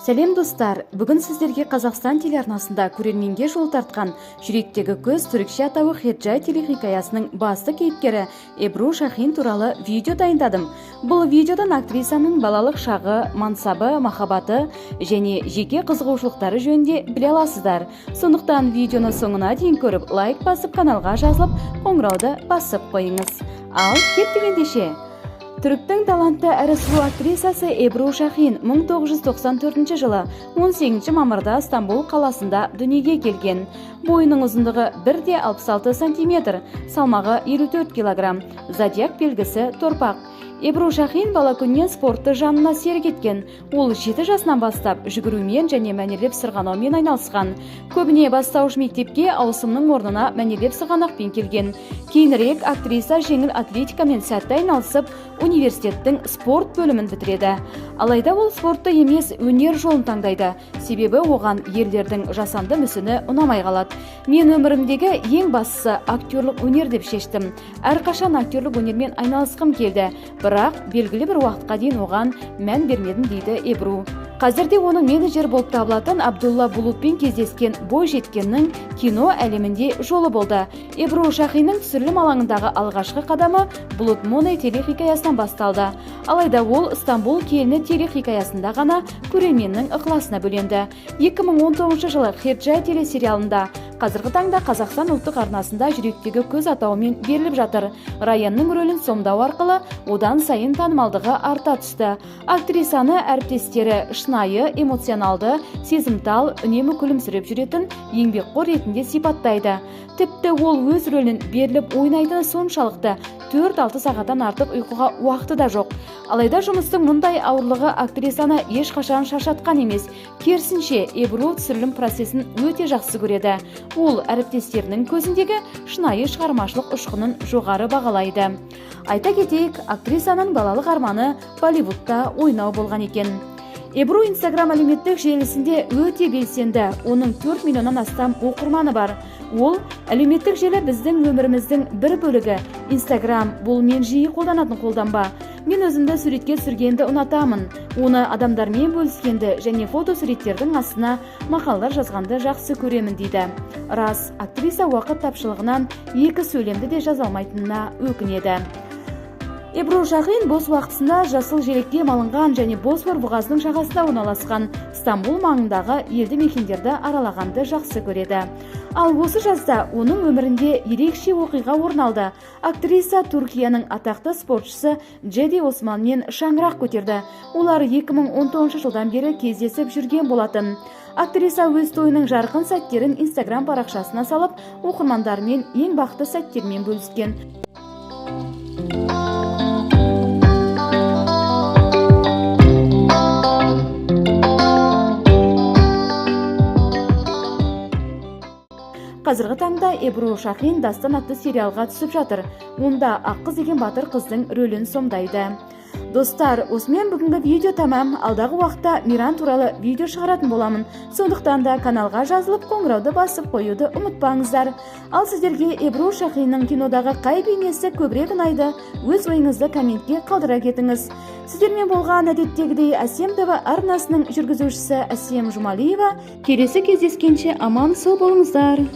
Сәлем достар, бүгін сіздерге Қазақстан телеарнасында көрерменге жол тартқан «Жүректегі күз» түрікше атауы «Хеджай» телехикаясының басты кейіпкері Эбру Шахин туралы видео дайындадым. Бұл видеодан актрисаның балалық шағы, мансабы, махаббаты және жеке қызығушылықтары жөнінде біле аласыздар. Сондықтан видеоны соңына дейін көріп, лайк басып, каналға жазылып, қоңырауды басып қойыңыз. Ал кеттік ендеше. Түріктің талантты әрі сұлу актрисасы Эбру Шахин 1994 жылы 18 мамырда Стамбул қаласында дүниеге келген. Бойының ұзындығы 1,66 сантиметр, салмағы 54 килограмм, зодиак белгісі торпақ. Эбру Шахин бала күннен спортты жанына серік еткен. Ол 7 жасынан бастап жүгірумен және мәнерлеп сырғанаумен айналысқан. Көбіне бастауыш мектепке ауысымның орнына мәнерлеп сырғанақпен келген. Кейінірек актриса жеңіл атлетикамен сәтті айналысып, университеттің спорт бөлімін бітіреді. Алайда ол спортты емес, өнер жолын таңдайды. Себебі оған ерлердің жасанды мүсіні ұнамай қалады. Мен өмірімдегі ең бастысы актерлік өнер деп шештім. Әрқашан актерлік өнермен айналысқым келді, бірақ белгілі бір уақытқа дейін оған мән бермедім, дейді Эбру. Қазірде оның менеджері болып табылатын Абдулла Булутпен кездескен бойжеткеннің кино әлемінде жолы болды. Эбру Шахиннің түсірілім алаңындағы алғашқы қадамы Булут Моне телехикаясынан басталды. Алайда ол «Стамбул келіні» телехикаясында ғана көрерменнің ықыласына бөленді. 2019 жылы «Хеджай» телесериалында, қазіргі таңда Қазақстан ұлттық арнасында «Жүректегі күз» атауымен беріліп жатыр, Раянның рөлін сомдау арқылы одан сайын танымалдығы арта түсті. Актрисаны әріптестері шынайы, эмоционалды, сезімтал, үнемі күлімсіреп жүретін еңбекқор ретінде сипаттайды. Тіпті ол өз рөлін беріліп ойнайтыны соншалықты, 4-6 сағаттан артық ұйқыға уақыты да жоқ. Алайда жұмыстың мұндай ауырлығы актрисаны ешқашан шаршатқан емес. Керісінше, Эбру түсірілім процесін өте жақсы көреді. Ол әріптестерінің көзіндегі шынайы шығармашылық ұшқынын жоғары бағалайды. Айта кетейік, актрисаның балалық арманы Болливудта ойнау болған екен. Эбру Инстаграм әлеуметтік желісінде өте белсенді. Оның 4 миллионнан астам оқырманы бар. Ол: «Әлеуметтік желі біздің өміріміздің бір бөлігі. Инстаграм – бұл мен жиі қолданатын қолданба. Мен өзімді суретке түсіргенді ұнатамын, оны адамдармен бөліскенді және фотосуреттердің астына мақалалар жазғанды жақсы көремін», – дейді. Рас, актриса уақыт тапшылығынан екі сөйлемді де жаза алмайтынына өкінеді. Эбру Шахин бос уақытысында жасыл желекке малынған және Босфор бұғазының жағасында орналасқан Стамбул маңындағы елді мекендерді аралағанды жақсы көреді. Ал осы жазда оның өмірінде ерекше оқиға орын алды. Актриса Түркияның атақты спортшысы Джеди Османмен шаңырақ көтерді. Олар 2019 жылдан бері кездесіп жүрген болатын. Актриса өз тойының жарқын сәттерін Инстаграм парақшасына салып, оқырмандарымен ең бақытты сәттермен бөліскен. Қазіргі таңда Эбру Шахин «Дастан» атты сериалға түсіп жатыр. Онда Аққыз деген батыр қыздың рөлін сомдайды. Достар, осымен бүгінгі видео тәмам. Алдағы уақытта Миран туралы видео шығаратын боламын. Сондықтан да каналға жазылып, қоңырауды басып қоюды ұмытпаңыздар. Ал сіздерге Эбру Шахиннің кинодағы қай бейнесі көбірек ұнайды? Өз ойыңызды комментке қалдыра кетіңіз. Сіздермен болған әдеттегідей Әсем ТВ арнасының жүргізушісі Әсем Жұмалиева. Келесі кездескенше аман сау болыңыздар.